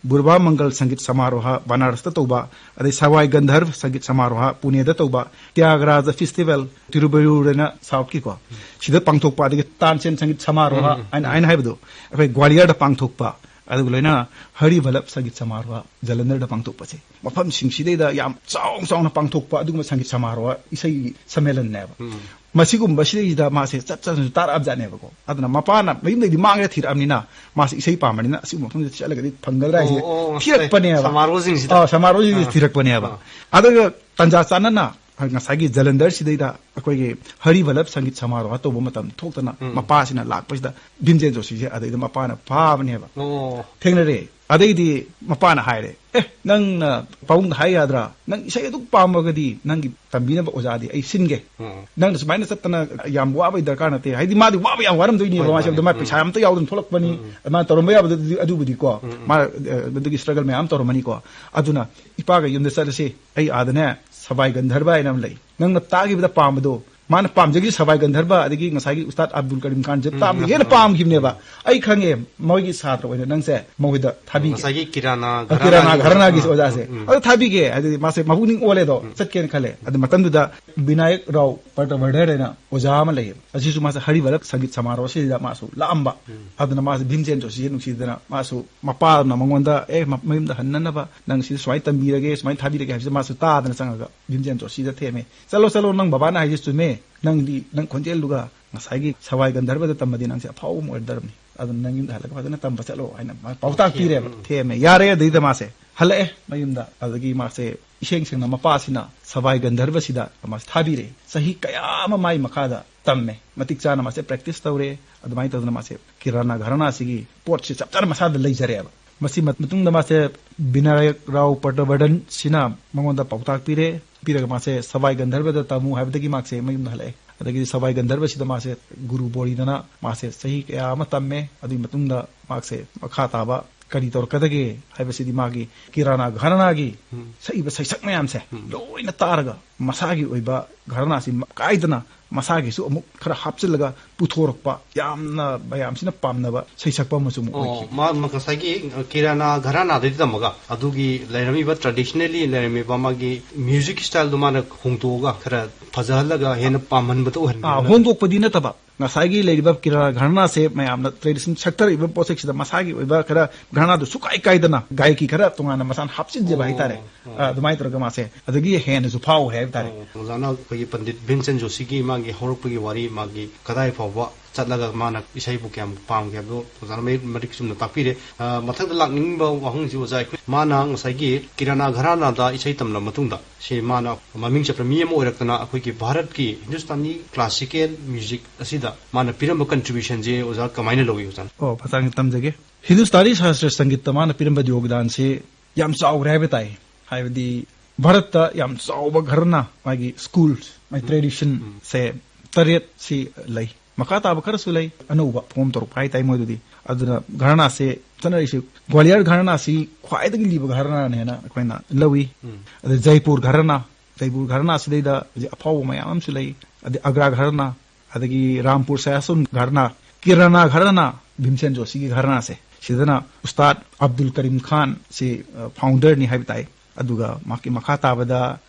ꯕꯨꯔꯕꯥ ꯃꯪꯒꯜ ꯁꯪꯒꯤꯠ ꯁꯃꯥꯔꯣꯍ ꯕꯅꯥꯔꯁꯇ ꯇꯧꯕ, ꯑꯗꯩ ꯁꯋꯥꯏ ꯒꯟꯙꯔꯚ ꯁꯪꯒꯤꯠ ꯁꯃꯥꯔꯣꯍ ꯄꯨꯅꯦꯗ ꯇꯧꯕ, ꯇ꯭ꯌꯥꯒꯔꯥꯖ ꯐꯦꯁꯇꯤꯚꯦꯜ ꯇꯤꯔꯨꯕꯌꯨꯔꯅ ꯁꯥꯎꯠꯀꯤꯀꯣ, ꯁꯤꯗ ꯄꯥꯡꯊꯣꯛꯄ, ꯑꯗꯒꯤ ꯇꯥꯟꯁꯦꯟ ꯁꯪꯒꯤꯠ ꯁꯃꯥꯔꯣꯍ ꯎꯝ, ꯎꯝ, ꯍꯥꯏꯅ, ꯎꯝ꯫ ꯍꯥꯏꯅ ꯍꯥꯏꯕꯗꯣ ꯑꯩꯈꯣꯏ ꯒ꯭ꯋꯥꯂꯤꯌꯔꯗ ꯄꯥꯡꯊꯣꯛꯄ, ꯑꯗꯨꯒ ꯂꯣꯏꯅ ꯍꯔꯤ ꯚꯂꯚ ꯁꯪꯒꯤꯠ ꯁꯃꯥꯔꯣꯍ ꯖꯂꯟꯙꯔꯗ ꯄꯥꯡꯊꯣꯛꯄꯁꯦ, ꯃꯐꯝꯁꯤꯡꯁꯤꯗꯩꯗ ꯌꯥꯝ ꯆꯥꯎ ꯆꯥꯎꯅ ꯄꯥꯡꯊꯣꯛꯄ ꯑꯗꯨꯒꯨꯝꯕ ꯁꯪꯒꯤꯠ ꯁꯃꯥꯔꯣꯍ ꯏꯁꯩꯒꯤ ꯁꯝꯃꯦꯂꯟꯅꯦꯕ꯫ ꯎꯝ꯫ ꯃꯁꯤꯒꯨꯝꯕꯁꯤꯗꯩꯁꯤꯗ ꯃꯥꯁꯦ ꯆꯠ ꯆꯠꯅꯁꯨ ꯇꯥꯔꯛꯑꯕꯖꯥꯠꯅꯦꯕꯀꯣ꯫ ꯑꯗꯨꯅ ꯃꯄꯥꯅ ꯃꯌꯨꯝꯗꯩꯗꯤ ꯃꯥꯡꯉꯦ ꯊꯤꯔꯛꯑꯕꯅꯤꯅ ꯃꯥꯁꯦ ꯏꯁꯩ ꯄꯥꯝꯕꯅꯤꯅ ꯑꯁꯤꯒꯨꯝꯕ ꯃꯐꯝꯁꯤꯗ ꯆꯠꯂꯒꯗꯤ ꯐꯪꯒꯗ꯭ꯔꯥ ꯍꯥꯏꯁꯦ ꯑꯣ, ꯑꯣ, ꯊꯤꯔꯛꯄꯅꯦꯕ꯫ ꯁꯃꯥꯔꯣꯍꯁꯤꯡꯁꯤꯗ꯫ ꯑꯥ, ꯁꯃꯥꯔꯣꯍꯁꯤꯡꯁꯦ ꯑꯥ꯫ ꯊꯤꯔꯛꯄꯅꯦꯕ꯫ ꯑꯥ꯫ ꯑꯗꯨꯒ ꯇꯟꯖꯥ ꯆꯥꯅꯅ ꯉꯁꯥꯏꯒꯤ ꯖꯂꯟꯙꯔꯁꯤꯗꯩꯗ ꯑꯩꯈꯣꯏꯒꯤ ꯍꯔꯤ ꯚꯂꯚ ꯁꯪꯒꯤꯠ ꯁꯃꯥꯔꯣꯍ ꯇꯧꯕ ꯃꯇꯝ ꯊꯣꯛꯇꯅ ꯎꯝ꯫ ꯃꯄꯥꯁꯤꯅ ꯂꯥꯛꯄꯁꯤꯗ ꯚꯤꯝꯁꯦꯟ ꯖꯣꯁꯤꯁꯦ ꯑꯗꯩꯗ ꯃꯄꯥꯅ ꯐꯥꯕꯅꯦꯕ꯫ ꯑꯣ꯫ ꯊꯦꯡꯅꯔꯦ꯫ ꯑꯗꯩꯗꯤ ꯃꯄꯥꯅ ꯍꯥꯏꯔꯦ, "ꯑꯦ, ꯅꯪꯅ ꯄꯥꯕꯨꯡꯗ ꯍꯥꯏ ꯌꯥꯗ꯭ꯔꯥ? ꯅꯪ ꯏꯁꯩ ꯑꯗꯨꯛ ꯄꯥꯝꯃꯒꯗꯤ ꯅꯪꯒꯤ ꯇꯝꯕꯤꯅꯕ ꯑꯣꯖꯥꯗꯤ ꯑꯩ ꯁꯤꯟꯒꯦ꯫ ꯎꯝ꯫ ꯅꯪꯅ ꯁꯨꯃꯥꯏꯅ ꯆꯠꯇꯅ ꯌꯥꯝ ꯋꯥꯕꯒꯤ ꯗꯔꯀꯥꯔ ꯅꯠꯇꯦ"꯫ ꯍꯥꯏꯗꯤ ꯃꯥꯗꯤ ꯋꯥꯕ ꯌꯥꯝ ꯋꯥꯔꯝꯗꯣꯏꯅꯦꯕ꯫ ꯍꯣꯏ, ꯃꯥꯁꯦ ꯃꯥꯅꯦ꯫ ꯑꯗꯨ ꯃꯥ ꯎꯝ꯫ ꯄꯩꯁꯥ ꯑꯝꯇ ꯌꯥꯎꯗꯅ ꯊꯣꯛꯂꯛꯄꯅꯤ꯫ ꯎꯝ, ꯎꯝ꯫ ꯃꯥꯅ ꯇꯧꯔꯝꯕ ꯌꯥꯕꯗꯨꯗꯤ ꯑꯗꯨꯕꯨꯗꯤꯀꯣ꯫ ꯎꯝ, ꯎꯝ꯫ ꯃꯥ, ꯑ, ꯑꯗꯨꯒꯤ ꯁ꯭ꯇ꯭ꯔꯒꯜ ꯃꯌꯥꯝ ꯑꯃ ꯇꯧꯔꯝꯃꯅꯤꯀꯣ꯫ ꯑꯗꯨꯅ ꯏꯄꯥꯒ ꯌꯨꯝꯗ ꯆꯠꯂꯁꯤ꯫ ꯑꯩ ꯑꯥꯗꯅꯦ ꯁꯕꯥꯏ ꯒꯟꯙꯔꯕ ꯍꯥꯏꯅ ꯑꯃ ꯂꯩ꯫ ꯅꯪꯅ ꯇꯥꯈꯤꯕꯗ ꯄꯥꯝꯕꯗꯣ, ꯃꯥꯅ ꯄꯥꯝꯖꯈꯤꯕ ꯁꯕꯥꯏ ꯒꯟꯙꯔꯕ, ꯑꯗꯒꯤ ꯉꯁꯥꯏꯒꯤ ꯎꯁꯇꯥꯗ ꯑꯕꯗꯨꯜ ꯀꯔꯤꯝ ꯈꯥꯟꯁꯦ ꯎꯝ, ꯇꯥꯕꯗ ꯎꯝ, ꯍꯦꯟꯅ ꯎꯝ, ꯄꯥꯝꯈꯤꯕꯅꯦꯕ꯫ ꯎꯝ꯫ ꯑꯩ ꯈꯪꯉꯦ, ꯃꯣꯏꯒꯤ ꯁꯥꯇ꯭ꯔ ꯑꯣꯏꯅ ꯅꯪꯁꯦ ꯃꯈꯣꯏꯗ ꯊꯥꯕꯤꯒꯦ꯫ ꯉꯁꯥꯏꯒꯤ ꯀꯤꯔꯥꯅꯥ ꯑ, ꯀꯤꯔꯥꯅꯥ ꯘꯔꯥꯅꯥꯒꯤ ꯘꯔꯥꯅꯥꯒꯤ ꯑꯣꯖꯥ꯫ ꯑꯣꯖꯥꯁꯦ꯫ ꯎꯝ, ꯎꯝ꯫ ꯑꯗꯣ ꯊꯥꯕꯤꯒꯦ꯫ ꯍꯥꯏꯗꯤ ꯃꯥꯁꯦ ꯃꯄꯨꯛꯅꯤꯡ ꯑꯣꯜꯂꯦꯗꯣ, ꯎꯝ꯫ ꯆꯠꯀꯦꯅ ꯈꯜꯂꯦ꯫ ꯑꯗꯨ ꯃꯇꯝꯗꯨꯗ ꯕꯤꯅꯥꯌꯛ ꯔꯥꯎ ꯄꯇꯋꯔꯙꯔ ꯍꯥꯏꯅ ꯑꯣꯖꯥ ꯑꯃ ꯂꯩꯌꯦꯕ꯫ ꯑꯁꯤꯁꯨ ꯃꯥꯁꯦ ꯍꯔꯤꯚꯔꯠ ꯁꯪꯒꯤꯠ ꯁꯃꯥꯔꯣꯍꯁꯤꯗ ꯃꯥꯁꯨ ꯂꯥꯛꯑꯝꯕ꯫ ꯎꯝ꯫ ꯑꯗꯨꯅ ꯃꯥꯁꯦ ꯚꯤꯝꯁꯦꯟ ꯖꯣꯁꯤꯁꯦ ꯅꯨꯡꯁꯤꯗꯅ ꯃꯥꯁꯨ ꯃꯄꯥꯗꯨꯅ ꯃꯉꯣꯟꯗ, "ꯑꯦ, ꯃ-, ꯃꯌꯨꯝꯗ ꯍꯟꯅꯅꯕ ꯅꯪ ꯁꯤꯗ ꯁꯨꯃꯥꯏꯅ ꯇꯝꯕꯤꯔꯒꯦ, ꯁꯨꯃꯥꯏꯅ ꯊꯥꯕꯤꯔꯒꯦ" ꯍꯥꯏꯕꯁꯦ ꯃꯥꯁꯨ ꯇꯥꯗꯅ ꯆꯪꯉꯒ ꯚꯤꯝꯁꯦꯟ ꯖꯣꯁꯤꯗ ꯊꯦꯝꯃꯦ꯫ "ꯆꯠꯂꯣ, ꯆꯠꯂꯣ, ꯅꯪ ꯕꯕꯥꯅ ꯍꯥꯏꯁꯦ ꯆꯨꯝꯃꯦ꯫ ꯅꯪꯗꯤ ꯅꯪ ꯈꯣꯟꯖꯦꯜꯗꯨꯒ ꯉꯁꯥꯏꯒꯤ ꯁꯋꯥꯏ ꯒꯟꯙꯔꯕꯗ ꯇꯝꯃꯗꯤ ꯅꯪꯁꯦ ꯑꯐꯥꯎꯕ ꯑꯃ ꯑꯣꯏꯔꯗꯕꯅꯤ꯫ ꯑꯗꯨꯅ ꯅꯪ ꯌꯨꯝꯗ ꯍꯜꯂꯒ ꯐꯖꯅ ꯇꯝꯕ ꯆꯠꯂꯣ" ꯍꯥꯏꯅ ꯃꯥ ꯄꯥꯎꯇꯥꯛ ꯄꯤꯔꯦꯕ꯫ ꯎꯝ꯫ ꯊꯦꯝꯃꯦ꯫ ꯌꯥꯔꯦ, ꯑꯗꯩꯗ ꯃꯥꯁꯦ ꯍꯜꯂꯛꯑꯦ ꯃꯌꯨꯝꯗ꯫ ꯑꯗꯒꯤ ꯃꯥꯁꯦ ꯏꯁꯦꯡ ꯁꯦꯡꯅ ꯃꯄꯥꯁꯤꯅ ꯁꯕꯥꯏ ꯒꯟꯙꯔꯕꯁꯤꯗ ꯃꯥꯁꯦ ꯊꯥꯕꯤꯔꯦ꯫ ꯆꯍꯤ ꯀꯌꯥ ꯑꯃ ꯃꯥꯏ ꯃꯈꯥꯗ ꯇꯝꯃꯦ, ꯃꯇꯤꯛ ꯆꯥꯅ ꯃꯥꯁꯦ practice ꯇꯧꯔꯦ꯫ ꯑꯗꯨꯃꯥꯏꯅ ꯇꯧꯗꯅ ꯃꯥꯁꯦ ꯀꯤꯔꯥꯅꯥ ꯘꯔꯥꯅꯥꯁꯤꯒꯤ ꯄꯣꯠꯁꯦ ꯆꯞ ꯆꯥꯅ ꯃꯁꯥꯗ ꯂꯩꯖꯔꯦꯕ꯫ ꯃꯁꯤ ꯃꯠ-, ꯃꯇꯨꯡꯗ ꯃꯥꯁꯦ ꯕꯤꯅꯥꯌꯛ ꯔꯥꯎ ꯄꯇꯋꯔꯙꯟꯁꯤꯅ ꯃꯉꯣꯟꯗ ꯄꯥꯎꯇꯥꯛ ꯄꯤꯔꯦ, ꯄꯤꯔꯒ ꯃꯥꯁꯦ ꯁꯕꯥꯏ ꯒꯟꯙꯔꯕꯗ ꯇꯝꯃꯨ ꯍꯥꯏꯕꯗꯒꯤ ꯃꯥꯁꯦ ꯃꯌꯨꯝꯗ ꯍꯜꯂꯛꯑꯦ꯫ ꯑꯗꯒꯤꯗꯤ ꯁꯕꯥꯏ ꯒꯟꯙꯔꯕꯁꯤꯗ ꯃꯥꯁꯦ ꯒꯨꯔꯨ ꯕꯣꯔꯤꯗꯅ ꯃꯥꯁꯦ ꯆꯍꯤ ꯀꯌꯥ ꯑꯃ ꯇꯝꯃꯦ꯫ ꯑꯗꯨꯒꯤ ꯃꯇꯨꯡꯗ ꯃꯍꯥꯛꯁꯦ ꯃꯈꯥ ꯇꯥꯕ ꯀꯔꯤ ꯇꯧꯔꯛꯀꯗꯒꯦ ꯍꯥꯏꯕꯁꯤꯗꯤ ꯃꯥꯒꯤ ꯀꯤꯔꯥꯅꯥ ꯘꯔꯥꯅꯥꯒꯤ ꯁꯛꯏꯕ ꯁꯩꯁꯛ ꯃꯌꯥꯝꯁꯦ ꯂꯣꯏꯅ ꯇꯥꯔꯒ ꯃꯁꯥꯒꯤ ꯑꯣꯏꯕ ꯘꯔꯥꯅꯥꯁꯤ ꯀꯥꯏꯗꯅ ꯃꯁꯥꯒꯤꯁꯨ ꯑꯃꯨꯛ ꯈꯔ ꯍꯥꯞꯆꯤꯜꯂꯒ ꯄꯨꯊꯣꯔꯛꯄ ꯌꯥꯝꯅ ꯃꯌꯥꯝꯁꯤꯅ ꯄꯥꯝꯅꯕ ꯁꯩꯁꯛꯄ ꯑꯃꯁꯨ ꯑꯃꯨꯛ ꯑꯣ, ꯑꯣꯏꯈꯤ꯫ ꯃꯥ, ꯃꯥ ꯉꯁꯥꯏꯒꯤ ꯀꯤꯔꯥꯅꯥ ꯘꯔꯥꯅꯥꯗꯒꯤ ꯇꯝꯃꯒ ꯑꯗꯨꯒꯤ ꯂꯩꯔꯝꯃꯤꯕ traditionally ꯂꯩꯔꯝꯃꯤꯕ ꯃꯥꯒꯤ music style ꯗꯨ ꯃꯥꯅ ꯍꯣꯡꯗꯣꯛꯑꯒ ꯈꯔ ꯐꯖꯍꯜꯂꯒ ꯍꯦꯟꯅ ꯄꯥꯝꯍꯟꯕꯗꯣ ꯑꯣꯏꯍꯟꯕ꯫ ꯑꯥ, ꯍꯣꯡꯗꯣꯛꯄꯗꯤ ꯅꯠꯇꯕ, ꯉꯁꯥꯏꯒꯤ ꯂꯩꯔꯤꯕ ꯀꯤꯔꯥꯅꯥ ꯘꯔꯥꯅꯥꯁꯦ ꯃꯌꯥꯝꯅ tradition ꯁꯛꯇꯔꯛꯏꯕ ꯄꯣꯠꯁꯛꯁꯤꯗ ꯃꯁꯥꯒꯤ ꯑꯣꯏꯕ ꯈꯔ ꯘꯔꯥꯅꯥꯗꯨ ꯁꯨꯀꯥꯏ ꯀꯥꯏꯗꯅ ꯒꯥꯏꯀꯤ ꯈꯔ ꯇꯣꯉꯥꯟꯅ ꯃꯁꯥꯅ ꯍꯥꯞꯆꯤꯟꯖꯕ ꯑꯣ, ꯍꯥꯏꯇꯥꯔꯦ꯫ ꯑꯣ꯫ ꯑ, ꯑꯗꯨꯃꯥꯏꯅ ꯇꯧꯔꯒ ꯃꯥꯁꯦ ꯑꯗꯒꯤ ꯍꯦꯟꯅꯁꯨ ꯐꯥꯎꯈ꯭ꯔꯦ ꯍꯥꯏꯕ ꯇꯥꯔꯦ꯫ ꯑꯣ, ꯑꯣꯖꯥꯅ ꯑꯩꯈꯣꯏꯒꯤ ꯄꯟꯗꯤꯠ ꯚꯤꯝꯁꯦꯟ ꯖꯣꯁꯤꯒꯤ ꯃꯥꯒꯤ ꯍꯧꯔꯛꯄꯒꯤ ꯋꯥꯔꯤ, ꯃꯥꯒꯤ ꯀꯗꯥꯏ ꯐꯥꯎꯕ ꯆꯠꯂꯒ ꯃꯥꯅ ꯏꯁꯩꯕꯨ ꯀꯌꯥꯝ ꯄꯥꯝꯒꯦ ꯍꯥꯏꯕꯗꯣ ꯑꯣꯖꯥꯅ ꯃꯌꯦꯛ ꯃꯇꯤꯛ ꯆꯨꯝꯅ ꯇꯥꯛꯄꯤꯔꯦ꯫ ꯑ, ꯃꯊꯪꯗ ꯂꯥꯛꯅꯤꯡꯕ ꯋꯥꯍꯪꯁꯤ ꯑꯣꯖꯥ, ꯑꯩꯈꯣꯏ, ꯃꯥꯅ ꯉꯁꯥꯏꯒꯤ ꯀꯤꯔꯥꯅꯥ ꯘꯔꯥꯅꯥꯗ ꯏꯁꯩ ꯇꯝꯂꯕ ꯃꯇꯨꯡꯗ ꯁꯤ ꯃꯥꯅ ꯃꯃꯤꯡ ꯆꯠꯄ ꯃꯤ ꯑꯃ ꯑꯣꯏꯔꯛꯇꯅ ꯑꯩꯈꯣꯏꯒꯤ ꯚꯥꯔꯠꯀꯤ ꯍꯤꯟꯗꯨꯁꯇꯥꯅꯤ classical music ꯑꯁꯤꯗ ꯃꯥꯅ ꯄꯤꯔꯝꯕ contribution ꯁꯦ ꯑꯣꯖꯥ ꯀꯃꯥꯏꯅ ꯂꯧꯏ ꯑꯣꯖꯥꯅ? ꯑꯣ, ꯐꯖꯅ ꯇꯝꯖꯒꯦ꯫ ꯍꯤꯟꯗꯨꯁꯇꯥꯅꯤ ꯁꯥꯁꯇ꯭ꯔ ꯁꯪꯒꯤꯠꯇ ꯃꯥꯅ ꯄꯤꯔꯝꯕ ꯌꯣꯒꯗꯥꯟꯁꯤ ꯌꯥꯝ ꯆꯥꯎꯈ꯭ꯔꯦ ꯍꯥꯏꯕ ꯇꯥꯏ꯫ ꯍꯥꯏꯕꯗꯤ ꯚꯥꯔꯠꯇ ꯌꯥꯝ ꯆꯥꯎꯕ ꯘꯔꯥꯅꯥ, ꯃꯥꯒꯤ school, ꯃꯥꯒꯤ tradition ꯁꯦ ꯇꯔꯦꯠ ꯁꯤ ꯂꯩ꯫ ꯃꯈꯥ ꯇꯥꯕ ꯈꯔꯁꯨ ꯂꯩ, ꯑꯅꯧꯕ form ꯇꯧꯔꯛꯄ ꯍꯥꯏ ꯇꯥꯏ ꯃꯣꯏꯗꯨꯗꯤ꯫ ꯑꯗꯨꯅ ꯘꯔꯥꯅꯥꯁꯦ ꯆꯠꯅꯔꯤꯁꯤ, ꯒ꯭ꯋꯥꯂꯤꯌꯔ ꯘꯔꯥꯅꯥꯁꯤ ꯈ꯭ꯋꯥꯏꯗꯒꯤ ꯂꯤꯕ ꯘꯔꯥꯅꯥꯅꯦꯅ ꯑꯩꯈꯣꯏꯅ ꯂꯧꯏ꯫ ꯑꯗꯩ ꯖꯩꯄꯨꯔ ꯘꯔꯥꯅꯥ, ꯖꯩꯄꯨꯔ ꯘꯔꯥꯅꯥꯁꯤꯗꯩꯗ ꯍꯧꯖꯤꯛ ꯑꯐꯥꯎꯕ ꯃꯌꯥꯝ ꯑꯃꯁꯨ ꯂꯩ꯫ ꯑꯗꯩ ꯑꯒ꯭ꯔꯥ ꯘꯔꯥꯅꯥ, ꯑꯗꯒꯤ ꯔꯥꯝꯄꯨꯔ ꯁꯌꯥꯁꯨꯟ ꯘꯔꯥꯅꯥ, ꯀꯤꯔꯥꯅꯥ ꯘꯔꯥꯅꯥ, ꯚꯤꯝꯁꯦꯟ ꯖꯣꯁꯤꯒꯤ ꯘꯔꯥꯅꯥꯁꯦ꯫ ꯁꯤꯗꯅ ꯎꯁꯇꯥꯗ ꯑꯕꯗꯨꯜ ꯀꯔꯤꯝ ꯈꯥꯟ ꯁꯤ, ꯑ, founder ꯅꯤ ꯍꯥꯏꯕ ꯇꯥꯏ꯫ ꯑꯗꯨꯒ ꯃꯍꯥꯛꯀꯤ ꯃꯈꯥ ꯇꯥꯕꯗ,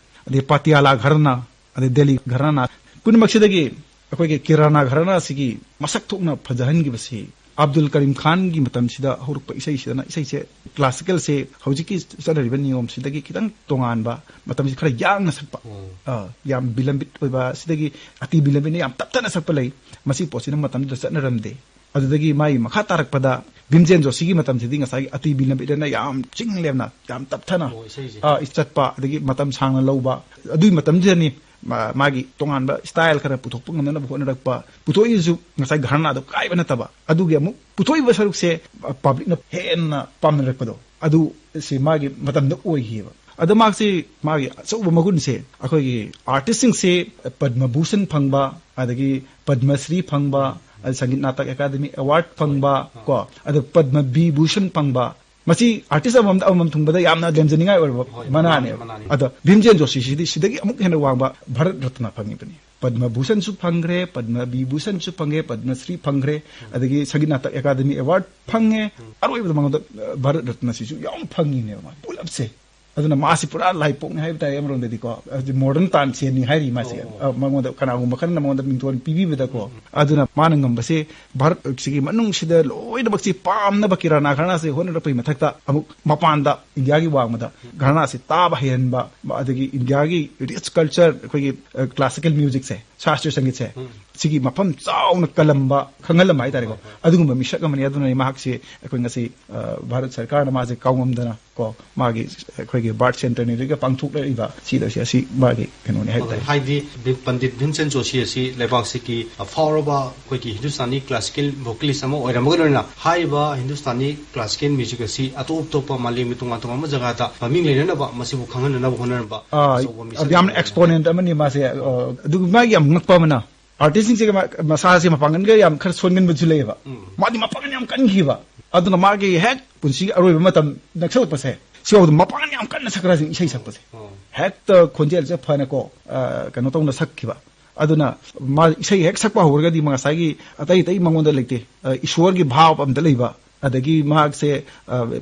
ꯑꯗꯩ ꯄꯥꯇꯤꯌꯥꯂꯥ ꯘꯔꯥꯅꯥ, ꯑꯗꯩ ꯗꯦꯜꯂꯤ ꯘꯔꯥꯅꯥ, ꯄꯨꯝꯅꯃꯛꯁꯤꯗꯒꯤ ꯑꯩꯈꯣꯏꯒꯤ ꯀꯤꯔꯥꯅꯥ ꯘꯔꯥꯅꯥꯁꯤꯒꯤ ꯃꯁꯛ ꯊꯣꯛꯅ ꯐꯖꯍꯟꯈꯤꯕꯁꯤ ꯑꯕꯗꯨꯜ ꯀꯔꯤꯝ ꯈꯥꯟꯒꯤ ꯃꯇꯝꯁꯤꯗ ꯍꯧꯔꯛꯄ ꯏꯁꯩꯁꯤꯗꯅ, ꯏꯁꯩꯁꯦ classical ꯁꯦ ꯍꯧꯖꯤꯛꯀꯤ ꯆꯠꯅꯔꯤꯕ ꯅꯤꯌꯣꯝꯁꯤꯗꯒꯤ ꯈꯤꯇꯪ ꯇꯣꯉꯥꯟꯕ, ꯃꯇꯝꯁꯤ ꯈꯔ ꯌꯥꯡꯅ ꯁꯛꯄ, ꯑꯣ꯫ ꯑ, ꯌꯥꯝ ꯕꯤꯂꯝꯕꯤꯠ ꯑꯣꯏꯕ, ꯁꯤꯗꯒꯤ ꯑꯇꯤ ꯕꯤꯂꯝꯕꯤꯠꯅ ꯌꯥꯝ ꯇꯞꯊꯅ ꯁꯛꯄ ꯂꯩ꯫ ꯃꯁꯤ ꯄꯣꯠꯁꯤꯅ ꯃꯇꯝꯗꯨꯗ ꯆꯠꯅꯔꯝꯗꯦ꯫ ꯑꯗꯨꯗꯒꯤ ꯃꯥꯒꯤ ꯃꯈꯥ ꯇꯥꯔꯛꯄꯗ ꯚꯤꯝꯖꯦꯟ ꯖꯣꯁꯤꯒꯤ ꯃꯇꯝꯁꯤꯗꯤ ꯉꯁꯥꯏꯒꯤ ꯑꯇꯤ ꯕꯤꯅꯕꯤꯗꯅ ꯌꯥꯝ ꯆꯤꯡ ꯂꯦꯝꯅ, ꯌꯥꯝ ꯇꯞꯊꯅ, ꯑꯣ, ꯏꯁꯩꯁꯦ꯫ ꯑ, ꯏꯁ ꯆꯠꯄ, ꯑꯗꯒꯤ ꯃꯇꯝ ꯁꯥꯡꯅ ꯂꯧꯕ, ꯑꯗꯨꯒꯤ ꯃꯇꯝꯗꯨꯗꯅꯤ ꯃꯥ-, ꯃꯥꯒꯤ ꯇꯣꯉꯥꯟꯕ ꯁ꯭ꯇꯥꯏꯜ ꯈꯔ ꯄꯨꯊꯣꯛꯄ ꯉꯝꯅꯅꯕ ꯍꯣꯠꯅꯔꯛꯄ꯫ ꯄꯨꯊꯣꯛꯏꯁꯨ ꯉꯁꯥꯏ ꯘꯔꯥꯅꯥꯗꯣ ꯀꯥꯏꯕ ꯅꯠꯇꯕ, ꯑꯗꯨꯒꯤ ꯑꯃꯨꯛ ꯄꯨꯊꯣꯛꯏꯕ ꯁꯔꯨꯛꯁꯦ, ꯑ, ꯄꯕ꯭ꯂꯤꯛꯅ ꯍꯦꯟꯅ ꯄꯥꯝꯅꯔꯛꯄꯗꯣ, ꯑꯗꯨ ꯁꯤ ꯃꯥꯒꯤ ꯃꯇꯝꯗ ꯑꯣꯏꯈꯤꯑꯕ꯫ ꯑꯗ ꯃꯥꯁꯤ, ꯃꯥꯒꯤ ꯑꯆꯧꯕ ꯃꯒꯨꯟꯁꯦ, ꯑꯩꯈꯣꯏꯒꯤ ꯑꯥꯔꯇꯤꯁꯁꯤꯡꯁꯦ ꯄꯗꯃ ꯚꯨꯁꯟ ꯐꯪꯕ, ꯑꯗꯒꯤ ꯄꯗꯃ ꯁ꯭ꯔꯤ ꯐꯪꯕ, ꯑꯗ ꯁꯪꯒꯤꯠ ꯅꯥꯇꯛ ꯑꯦꯀꯥꯗꯃꯤ ꯑꯦꯋꯥꯔꯗ ꯐꯪꯕ, ꯀꯣ, ꯑꯗ ꯄꯗꯃ ꯕꯤꯚꯨꯁꯟ ꯐꯪꯕ, ꯃꯁꯤ ꯑꯥꯔꯇꯤꯁ ꯑꯃꯃꯝꯗ, ꯑꯃꯃꯝ ꯊꯨꯡꯕꯗ ꯌꯥꯝꯅ ꯂꯦꯝꯖꯅꯤꯡꯉꯥꯏ ꯑꯣꯏꯔꯕ ꯍꯣꯏ, ꯃꯅꯥꯅꯦꯕ꯫ ꯃꯅꯥꯅꯤ, ꯃꯅꯥꯅꯤ꯫ ꯑꯗꯣ ꯚꯤꯝꯖꯦꯟ ꯖꯣꯁꯤꯁꯤꯗꯤ ꯁꯤꯗꯒꯤ ꯑꯃꯨꯛ ꯍꯦꯟꯅ ꯋꯥꯡꯕ ꯚꯥꯔꯠ ꯔꯠꯅ ꯐꯪꯉꯤꯕꯅꯤ꯫ ꯄꯗꯃ ꯚꯨꯁꯟꯁꯨ ꯐꯪꯈ꯭ꯔꯦ, ꯄꯗꯃ ꯕꯤꯚꯨꯁꯟꯁꯨ ꯐꯪꯉꯦ, ꯄꯗꯃ ꯁ꯭ꯔꯤ ꯐꯪꯈ꯭ꯔꯦ, ꯑꯗꯒꯤ ꯁꯪꯒꯤꯠ ꯅꯥꯇꯛ ꯑꯦꯀꯥꯗꯃꯤ ꯑꯦꯋꯥꯔꯗ ꯐꯪꯉꯦ꯫ ꯑꯔꯣꯏꯕꯗ ꯃꯉꯣꯟꯗ, ꯑ, ꯚꯥꯔꯠ ꯔꯠꯅꯁꯤꯁꯨ ꯌꯥꯝ ꯐꯪꯉꯤꯅꯦꯕ ꯃꯥ ꯄꯨꯂꯞꯁꯦ꯫ ꯑꯗꯨꯅ ꯃꯥꯁꯤ ꯄꯨꯔꯥ ꯂꯥꯏꯄꯣꯛꯅꯤ ꯍꯥꯏꯕ ꯇꯥꯏ ꯑꯃꯔꯣꯝꯗꯗꯤꯀꯣ꯫ ꯍꯥꯏꯗꯤ ꯃꯣꯗꯔꯟ ꯇꯥꯟꯁꯦꯟꯅꯤ ꯍꯥꯏꯔꯤ ꯃꯥꯁꯦ꯫ ꯑꯣ꯫ ꯑ, ꯃꯉꯣꯟꯗ ꯀꯅꯥꯒꯨꯝꯕ ꯈꯔꯅ ꯃꯉꯣꯟꯗ ꯃꯤꯡꯊꯣꯟ ꯄꯤꯕꯤꯕꯗꯀꯣ꯫ ꯑꯗꯨꯅ ꯃꯥꯅ ꯉꯝꯕꯁꯦ ꯚꯥꯔꯠꯁꯤꯒꯤ ꯃꯅꯨꯡꯁꯤꯗ ꯂꯣꯏꯅꯃꯛꯁꯤ ꯄꯥꯝꯅꯕ ꯀꯤꯔꯥꯅꯥ ꯘꯔꯥꯅꯥꯁꯦ ꯍꯣꯠꯅꯔꯛꯄꯒꯤ ꯃꯊꯛꯇ ꯑꯃꯨꯛ ꯃꯄꯥꯟꯗ ꯏꯟꯗꯤꯌꯥꯒꯤ ꯋꯥꯡꯃꯗ ꯘꯔꯥꯅꯥꯁꯦ ꯇꯥꯕ ꯍꯩꯍꯟꯕ, ꯑꯗꯒꯤ ꯏꯟꯗꯤꯌꯥꯒꯤ ꯔꯤꯆ ꯀꯜꯆꯔ, ꯑꯩꯈꯣꯏꯒꯤ, ꯑ, ꯀ꯭ꯂꯥꯁꯤꯀꯦꯜ ꯃ꯭ꯌꯨꯖꯤꯛꯁꯦ, ꯁꯥꯁꯇ꯭ꯔꯤꯌ ꯁꯪꯒꯤꯠꯁꯦ, ꯁꯤꯒꯤ ꯃꯐꯝ ꯆꯥꯎꯅ ꯀꯜꯂꯝꯕ, ꯈꯪꯍꯜꯂꯝꯕ ꯍꯥꯏꯇꯥꯔꯦꯀꯣ꯫ ꯑꯗꯨꯒꯨꯝꯕ ꯃꯤꯁꯛ ꯑꯃꯅꯤ꯫ ꯑꯗꯨꯅꯅꯤ ꯃꯍꯥꯛꯁꯦ ꯑꯩꯈꯣꯏ ꯉꯁꯤ, ꯑ, ꯚꯥꯔꯠ ꯁꯔꯀꯥꯔꯅ ꯃꯥꯁꯦ ꯀꯥꯎꯉꯝꯗꯅ ꯀꯣ, ꯃꯥꯒꯤ ꯑꯩꯈꯣꯏꯒꯤ ꯕꯥꯔꯠ ꯁꯦꯟꯇꯔꯅꯤꯗꯒ ꯄꯥꯡꯊꯣꯛꯂꯛꯏꯕ ꯁꯤꯗ ꯑꯁꯤ, ꯑꯁꯤ ꯃꯥꯒꯤ ꯀꯩꯅꯣꯅꯤ ꯍꯥꯏꯕ ꯇꯥꯔꯦ꯫ ꯍꯥꯏꯗꯤ ꯚꯤ-, ꯄꯟꯗꯤꯠ ꯚꯤꯝꯁꯦꯟ ꯖꯣꯁꯤ ꯑꯁꯤ ꯂꯩꯕꯥꯛꯁꯤꯒꯤ ꯐꯥꯎꯔꯕ ꯑꯩꯈꯣꯏꯒꯤ ꯍꯤꯟꯗꯨꯁꯇꯥꯅꯤ ꯀ꯭ꯂꯥꯁꯤꯀꯦꯜ ꯚꯣꯀꯦꯂꯤꯁ ꯑꯃ ꯑꯣꯏꯔꯝꯃꯒ ꯂꯣꯏꯅꯅ ꯍꯥꯏꯔꯤꯕ ꯍꯤꯟꯗꯨꯁꯇꯥꯅꯤ ꯀ꯭ꯂꯥꯁꯤꯀꯦꯜ ꯃ꯭ꯌꯨꯖꯤꯛ ꯑꯁꯤ ꯑꯇꯣꯞ ꯑꯇꯣꯞꯄ ꯃꯥꯂꯦꯝꯒꯤ ꯇꯣꯉꯥꯟ ꯇꯣꯉꯥꯟꯕ ꯖꯒꯥꯗ ꯃꯃꯤꯡ ꯂꯩꯅꯅꯕ ꯃꯁꯤꯕꯨ ꯈꯪꯍꯟꯅꯅꯕ ꯍꯣꯠꯅꯔꯝꯕ ꯑꯥ, ꯑꯆꯧꯕ ꯃꯤꯁꯛ ꯌꯥꯝꯅ ꯑꯃꯅꯤ꯫ ꯑꯦꯛꯁꯄꯣꯅꯦꯟꯠ ꯑꯃꯅꯤ ꯃꯥꯁꯦ꯫ ꯑ, ꯑꯗꯨꯒ ꯃꯥꯒꯤ ꯌꯥꯝ ꯉꯛꯄ ꯑꯃꯅ, ꯑꯥꯔꯇꯤꯁꯁꯤꯡꯁꯦ ꯃꯥ-, ꯃꯁꯥꯁꯦ ꯃꯄꯥꯡꯒꯜꯒ ꯌꯥꯝ ꯈꯔ ꯁꯣꯟꯒꯟꯕꯁꯨ ꯂꯩꯌꯦꯕ꯫ ꯃꯥꯗꯤ ꯃꯄꯥꯡꯒꯜ ꯌꯥꯝ ꯀꯟꯈꯤꯕ꯫ ꯑꯗꯨꯅ ꯃꯥꯒꯤ ꯍꯦꯛ ꯄꯨꯟꯁꯤꯒꯤ ꯑꯔꯣꯏꯕ ꯃꯇꯝ ꯅꯛꯁꯜꯂꯛꯄꯁꯦ, ꯁꯤꯐꯥꯎꯗ ꯃꯄꯥꯡꯒꯜ ꯌꯥꯝ ꯀꯟꯅ ꯁꯛꯈ꯭ꯔꯁꯤꯡ ꯏꯁꯩ ꯁꯛꯄꯁꯦ꯫ ꯍꯦꯛꯇ ꯈꯣꯟꯖꯦꯜꯁꯦ ꯐꯅꯀꯣ, ꯑ, ꯀꯩꯅꯣ ꯇꯧꯅ ꯁꯛꯈꯤꯕ꯫ ꯑꯗꯨꯅ ꯃꯥ ꯏꯁꯩ ꯍꯦꯛ ꯁꯛꯄ ꯍꯧꯔꯒꯗꯤ ꯃꯥ ꯉꯁꯥꯏꯒꯤ ꯑꯇꯩ ꯑꯇꯩ ꯃꯉꯣꯟꯗ ꯂꯩꯇꯦ꯫ ꯑ, ꯏꯁꯣꯔꯒꯤ ꯚꯥꯕ ꯑꯝꯇ ꯂꯩꯕ, ꯑꯗꯒꯤ ꯃꯍꯥꯛꯁꯦ, ꯑ,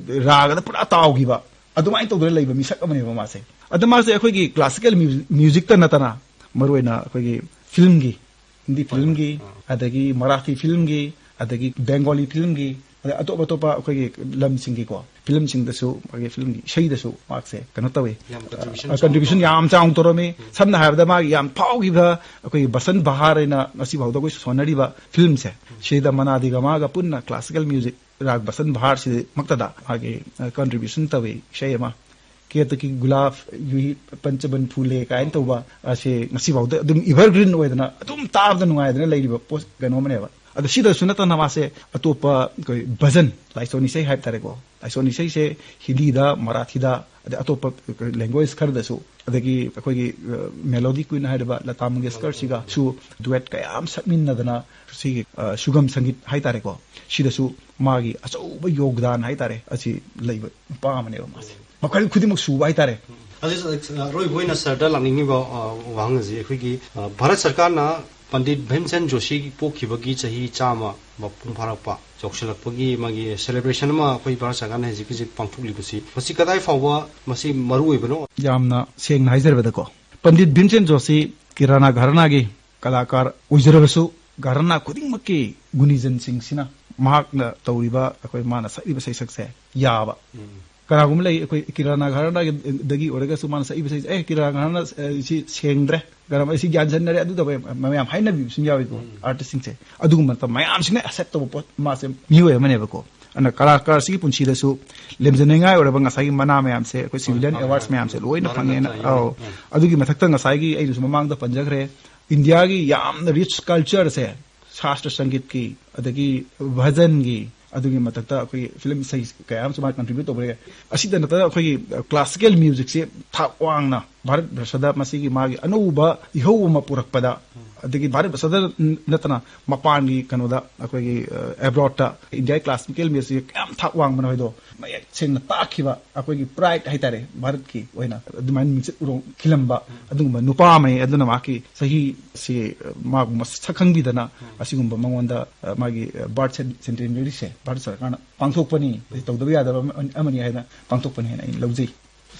ꯔꯥꯒꯗ ꯄꯨꯔꯥ ꯇꯥꯎꯈꯤꯕ, ꯑꯗꯨꯃꯥꯏꯅ ꯇꯧꯗꯅ ꯂꯩꯕ ꯃꯤꯁꯛ ꯑꯃꯅꯦꯕ ꯃꯥꯁꯦ꯫ ꯑꯗ ꯃꯥꯁꯦ ꯑꯩꯈꯣꯏꯒꯤ ꯀ꯭ꯂꯥꯁꯤꯀꯦꯜ ꯃ꯭ꯌꯨ-, ꯃ꯭ꯌꯨꯖꯤꯛꯇ ꯅꯠꯇꯅ ꯃꯔꯨꯑꯣꯏꯅ ꯑꯩꯈꯣꯏꯒꯤ ꯐꯤꯂꯝꯒꯤ, ꯍꯤꯟꯗꯤ ꯐꯤꯂꯝꯒꯤ, ꯑꯗꯒꯤ ꯃꯔꯥꯊꯤ ꯐꯤꯂꯝꯒꯤ, ꯑꯗꯒꯤ ꯕꯦꯡꯒꯣꯂꯤ ꯐꯤꯂꯝꯒꯤ, ꯑꯗ ꯑꯇꯣꯞ ꯑꯇꯣꯞꯄ ꯑꯩꯈꯣꯏꯒꯤ ꯂꯝꯁꯤꯡꯒꯤꯀꯣ ꯐꯤꯂꯝꯁꯤꯡꯗꯁꯨ, ꯃꯥꯒꯤ ꯐꯤꯂꯝꯒꯤ ꯏꯁꯩꯗꯁꯨ ꯃꯍꯥꯛꯁꯦ ꯀꯩꯅꯣ ꯇꯧꯋꯤ, ꯌꯥꯝ contribution ꯑ, contribution ꯆꯥꯎꯅ ꯌꯥꯝ ꯆꯥꯎꯅ ꯇꯧꯔꯝꯃꯤ꯫ ꯁꯝꯅ ꯍꯥꯏꯔꯕꯗ ꯃꯥꯒꯤ ꯌꯥꯝ ꯐꯥꯎꯈꯤꯕ ꯑꯩꯈꯣꯏꯒꯤ ꯕꯁꯟ ꯕꯍꯥꯔ ꯍꯥꯏꯅ ꯉꯁꯤꯐꯥꯎꯗ ꯑꯩꯈꯣꯏ ꯁꯣꯟꯅꯔꯤꯕ ꯐꯤꯂꯝꯁꯦ, ꯁꯤꯗ ꯃꯅꯥ ꯗꯤ ꯒꯃꯥꯒ ꯄꯨꯟꯅ classical music ꯔꯥꯒ ꯕꯁꯟ ꯕꯍꯥꯔꯁꯤꯃꯛꯇꯗ ꯃꯥꯒꯤ, ꯑ, contribution ꯇꯧꯋꯤ ꯏꯁꯩ ꯑꯃ꯫ ꯀꯦꯇꯀꯤ ꯒꯨꯂꯥꯞ ꯌꯨꯍꯤ ꯄꯟꯆꯕꯟ ꯐꯨꯂꯦ ꯀꯥꯏꯅ ꯇꯧꯕ ꯑꯁꯦ ꯉꯁꯤꯐꯥꯎꯗ ꯑꯗꯨꯝ evergreen ꯑꯣꯏꯗꯅ ꯑꯗꯨꯝ ꯇꯥꯕꯗ ꯅꯨꯡꯉꯥꯏꯗꯅ ꯂꯩꯔꯤꯕ ꯄꯣꯠ ꯀꯩꯅꯣ ꯑꯃꯅꯦꯕ꯫ ꯑꯗꯣ ꯁꯤꯗꯁꯨ ꯅꯠꯇꯅ ꯃꯥꯁꯦ ꯑꯇꯣꯞꯄ ꯑꯩꯈꯣꯏ ꯚꯖꯟ, ꯂꯥꯏꯁꯣꯟ ꯏꯁꯩ ꯍꯥꯏꯕ ꯇꯥꯔꯦꯀꯣ, ꯂꯥꯏꯁꯣꯟ ꯏꯁꯩꯁꯦ ꯍꯤꯟꯗꯤꯗ, ꯃꯔꯥꯊꯤꯗ, ꯑꯗꯩ ꯑꯇꯣꯞꯄ language ꯈꯔꯗꯁꯨ, ꯑꯗꯒꯤ ꯑꯩꯈꯣꯏꯒꯤ, ꯑ, melody queen ꯍꯥꯏꯔꯤꯕ ꯂꯇꯥ ꯃꯪꯒꯦꯁꯀꯔꯁꯤꯒꯁꯨ duet ꯀꯌꯥ ꯑꯃ ꯁꯛꯃꯤꯟꯅꯗꯅ ꯁꯤꯒꯤ, ꯑ, ꯁꯨꯒꯝ ꯁꯪꯒꯤꯠ ꯍꯥꯏ ꯇꯥꯔꯦꯀꯣ, ꯁꯤꯗꯁꯨ ꯃꯥꯒꯤ ꯑꯆꯧꯕ ꯌꯣꯒꯗꯥꯟ ꯍꯥꯏ ꯇꯥꯔꯦ ꯑꯁꯤ ꯂꯩꯕ ꯅꯨꯄꯥ ꯑꯃꯅꯦꯕ ꯃꯥꯁꯦ꯫ ꯃꯈꯜ ꯈꯨꯗꯤꯡꯃꯛ ꯁꯨꯕ ꯍꯥꯏ ꯇꯥꯔꯦ꯫ ꯑꯗꯨ, ꯑ, ꯑꯔꯣꯏꯕ ꯑꯣꯏꯅ ꯁꯔꯗ ꯂꯥꯛꯅꯤꯡꯉꯤꯕ, ꯑ, ꯋꯥꯍꯪ ꯑꯁꯤ ꯑꯩꯈꯣꯏꯒꯤ, ꯑ, ꯚꯥꯔꯠ ꯁꯔꯀꯥꯔꯅ ꯄꯟꯗꯤꯠ ꯚꯤꯝꯁꯦꯟ ꯖꯣꯁꯤ ꯄꯣꯛꯈꯤꯕꯒꯤ ꯆꯍꯤ ꯆꯥꯝꯃ ꯃꯄꯨꯡ ꯐꯥꯔꯛꯄ ꯌꯧꯁꯤꯜꯂꯛꯄꯒꯤ ꯃꯥꯒꯤ celebration ꯑꯃ ꯑꯩꯈꯣꯏ ꯚꯥꯔꯠ ꯁꯔꯀꯥꯔꯅ ꯍꯧꯖꯤꯛ ꯍꯧꯖꯤꯛ ꯄꯥꯡꯊꯣꯛꯂꯤꯕꯁꯤ, ꯃꯁꯤ ꯀꯗꯥꯏ ꯐꯥꯎꯕ ꯃꯁꯤ ꯃꯔꯨ ꯑꯣꯏꯕꯅꯣ? ꯌꯥꯝꯅ ꯁꯦꯡꯅ ꯍꯥꯏꯖꯔꯕꯗꯀꯣ, ꯄꯟꯗꯤꯠ ꯚꯤꯝꯁꯦꯟ ꯖꯣꯁꯤ ꯀꯤꯔꯥꯅꯥ ꯘꯔꯥꯅꯥꯒꯤ ꯀꯂꯥꯀꯥꯔ ꯑꯣꯏꯖꯔꯕꯁꯨ, ꯘꯔꯥꯅꯥ ꯈꯨꯗꯤꯡꯃꯛꯀꯤ ꯒꯨꯅꯤꯖꯟꯁꯤꯡꯁꯤꯅ ꯃꯍꯥꯛꯅ ꯇꯧꯔꯤꯕ, ꯑꯩꯈꯣꯏ ꯃꯥꯅ ꯁꯛꯂꯤꯕ ꯏꯁꯩ ꯁꯛꯁꯦ ꯌꯥꯕ꯫ ꯎꯝ꯫ ꯀꯅꯥꯒꯨꯝꯕ ꯂꯩ, ꯑꯩꯈꯣꯏ ꯀꯤꯔꯥꯅꯥ ꯘꯔꯥꯅꯥꯗꯒꯤ ꯑꯣꯏꯔꯒꯁꯨ ꯃꯥꯅ ꯁꯛꯏꯕ ꯏꯁꯩꯁꯦ, "ꯑꯦ, ꯀꯤꯔꯥꯅꯥ ꯘꯔꯥꯅꯥ, ꯑꯦ, ꯁꯤ ꯁꯦꯡꯗ꯭ꯔꯦ, ꯀꯔꯝꯕ, ꯁꯤ ꯒ꯭ꯌꯥꯟ ꯁꯟꯅꯔꯦ", ꯑꯗꯨ ꯇꯧꯕ ꯃꯌꯥꯝ ꯍꯥꯏꯅꯕꯤꯕꯁꯨ ꯌꯥꯎꯏꯀꯣ, ꯎꯝ꯫ Artistꯁꯤꯡꯁꯦ꯫ ꯑꯗꯨꯒꯨꯝꯕ ꯃꯇꯝ ꯃꯌꯥꯝꯁꯤꯅ accept ꯇꯧꯕ ꯄꯣꯠ, ꯃꯥꯁꯦ ꯃꯤꯑꯣꯏ ꯑꯃꯅꯦꯕꯀꯣ꯫ ꯑꯗꯨꯅ ꯀꯂꯥꯀꯥꯔꯁꯤꯒꯤ ꯄꯨꯟꯁꯤꯗꯁꯨ ꯂꯦꯝꯖꯅꯤꯡꯉꯥꯏ ꯑꯣꯏꯔꯕ ꯉꯁꯥꯏꯒꯤ ꯃꯅꯥ ꯃꯌꯥꯝꯁꯦ, ꯑꯩꯈꯣꯏ civilian ꯍꯣꯏ, awards ꯍꯣꯏ꯫ ꯃꯌꯥꯝꯁꯦ ꯂꯣꯏꯅ ꯃꯔꯝ ꯐꯪꯉꯦꯅ꯫ ꯆꯥꯏ, ꯑꯧ꯫ ꯎꯝ꯫ ꯑꯗꯨꯒꯤ ꯃꯊꯛꯇ ꯉꯁꯥꯏꯒꯤ ꯑꯩꯅꯁꯨ ꯃꯃꯥꯡꯗ ꯄꯟꯖꯈ꯭ꯔꯦ, ꯏꯟꯗꯤꯌꯥꯒꯤ ꯌꯥꯝꯅ rich cultureꯁꯦ, ꯁꯥꯁꯇ꯭ꯔ ꯁꯪꯒꯤꯠꯀꯤ, ꯑꯗꯒꯤ ꯚꯖꯟꯒꯤ, ꯑꯗꯨꯒꯤ ꯃꯊꯛꯇ ꯑꯩꯈꯣꯏꯒꯤ ꯐꯤꯂꯝ ꯏꯁꯩ ꯀꯌꯥ ꯑꯃꯁꯨ ꯃꯥ contribute ꯇꯧꯕ ꯂꯩ꯫ ꯑꯁꯤꯗ ꯅꯠꯇꯅ ꯑꯩꯈꯣꯏꯒꯤ, ꯑ, classical musicꯁꯦ ꯊꯥꯛ ꯋꯥꯡꯅ ꯚꯥꯔꯠ ꯚꯔꯁꯗ ꯃꯁꯤꯒꯤ ꯃꯥꯒꯤ ꯑꯅꯧꯕ ꯏꯍꯧ ꯑꯃ ꯄꯨꯔꯛꯄꯗ, ꯑꯗꯒꯤ ꯚꯥꯔꯠ ꯚꯔꯁꯗ ꯅꯠꯇꯅ ꯃꯄꯥꯟꯒꯤ ꯀꯩꯅꯣꯗ, ꯑꯩꯈꯣꯏꯒꯤ, ꯑ, abroadꯇ ꯏꯟꯗꯤꯌꯥꯒꯤ classical musicꯁꯦ ꯀꯌꯥꯝ ꯊꯥꯛ ꯋꯥꯡꯕꯅꯣ ꯍꯥꯏꯗꯣ ꯃꯌꯦꯛ ꯁꯦꯡꯅ ꯇꯥꯛꯈꯤꯕ, ꯑꯩꯈꯣꯏꯒꯤ pride ꯍꯥꯏꯇꯥꯔꯦ, ꯚꯥꯔꯠꯀꯤ ꯑꯣꯏꯅ ꯑꯗꯨꯃꯥꯏꯅ ꯃꯤꯡꯆꯠ ꯎꯔꯣꯡ ꯈꯤꯜꯂꯝꯕ ꯑꯗꯨꯒꯨꯝꯕ ꯅꯨꯄꯥ ꯑꯃꯅꯤ꯫ ꯑꯗꯨꯅ ꯃꯍꯥꯛꯀꯤ ꯆꯍꯤꯁꯤ, ꯑ, ꯃꯥꯕꯨ ꯃꯁꯛ ꯈꯪꯕꯤꯗꯅ ꯑꯁꯤꯒꯨꯝꯕ ꯃꯉꯣꯟꯗ, ꯑ, ꯃꯥꯒꯤ, ꯑ, birth cen-, centenaryꯁꯦ ꯚꯥꯔꯠ ꯁꯔꯀꯥꯔꯅ ꯄꯥꯡꯊꯣꯛꯄꯅꯤ, ꯃꯁꯤ ꯇꯧꯗꯕ ꯌꯥꯗꯕ ꯑꯃ, ꯑꯃꯅꯤ ꯍꯥꯏꯅ ꯄꯥꯡꯊꯣꯛꯄꯅꯤ ꯍꯥꯏꯅ ꯑꯩꯅ ꯂꯧꯖꯩ꯫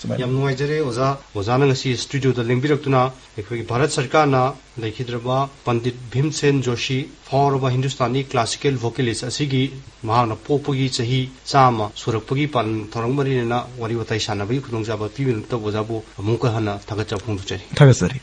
ꯁꯨꯃꯥꯏꯅ꯫ ꯌꯥꯝ ꯅꯨꯡꯉꯥꯏꯖꯔꯦ ꯑꯣꯖꯥ, ꯑꯣꯖꯥꯅ ꯉꯁꯤ ꯁ꯭ꯇꯨꯗꯤꯑꯣꯗ ꯂꯦꯡꯕꯤꯔꯛꯇꯨꯅ ꯑꯩꯈꯣꯏꯒꯤ ꯚꯥꯔꯠ ꯁꯔꯀꯥꯔꯅ ꯂꯩꯈꯤꯗ꯭ꯔꯕ ꯄꯟꯗꯤꯠ ꯚꯤꯝꯁꯦꯟ ꯖꯣꯁꯤ, ꯐꯥꯎꯔꯕ ꯍꯤꯟꯗꯨꯁꯇꯥꯅꯤ ꯀ꯭ꯂꯥꯁꯤꯀꯦꯜ ꯚꯣꯀꯦꯂꯤꯁ ꯑꯁꯤꯒꯤ ꯃꯍꯥꯛꯅ ꯄꯣꯛꯄꯒꯤ ꯆꯍꯤ ꯆꯥꯝꯃ ꯁꯨꯔꯛꯄꯒꯤ ꯄꯥꯂꯟ ꯊꯧꯔꯝ ꯃꯔꯤꯅ ꯋꯥꯔꯤ ꯋꯥꯇꯥꯏ ꯁꯥꯟꯅꯕꯒꯤ ꯈꯨꯗꯣꯡꯆꯥꯕ ꯄꯤꯕꯤꯗꯃꯛꯇ ꯑꯣꯖꯥꯕꯨ ꯑꯃꯨꯛꯀ ꯍꯟꯅ ꯊꯥꯒꯠꯆꯕ ꯐꯣꯡꯗꯣꯛꯆꯔꯤ꯫ ꯊꯥꯒꯠꯆꯔꯤ꯫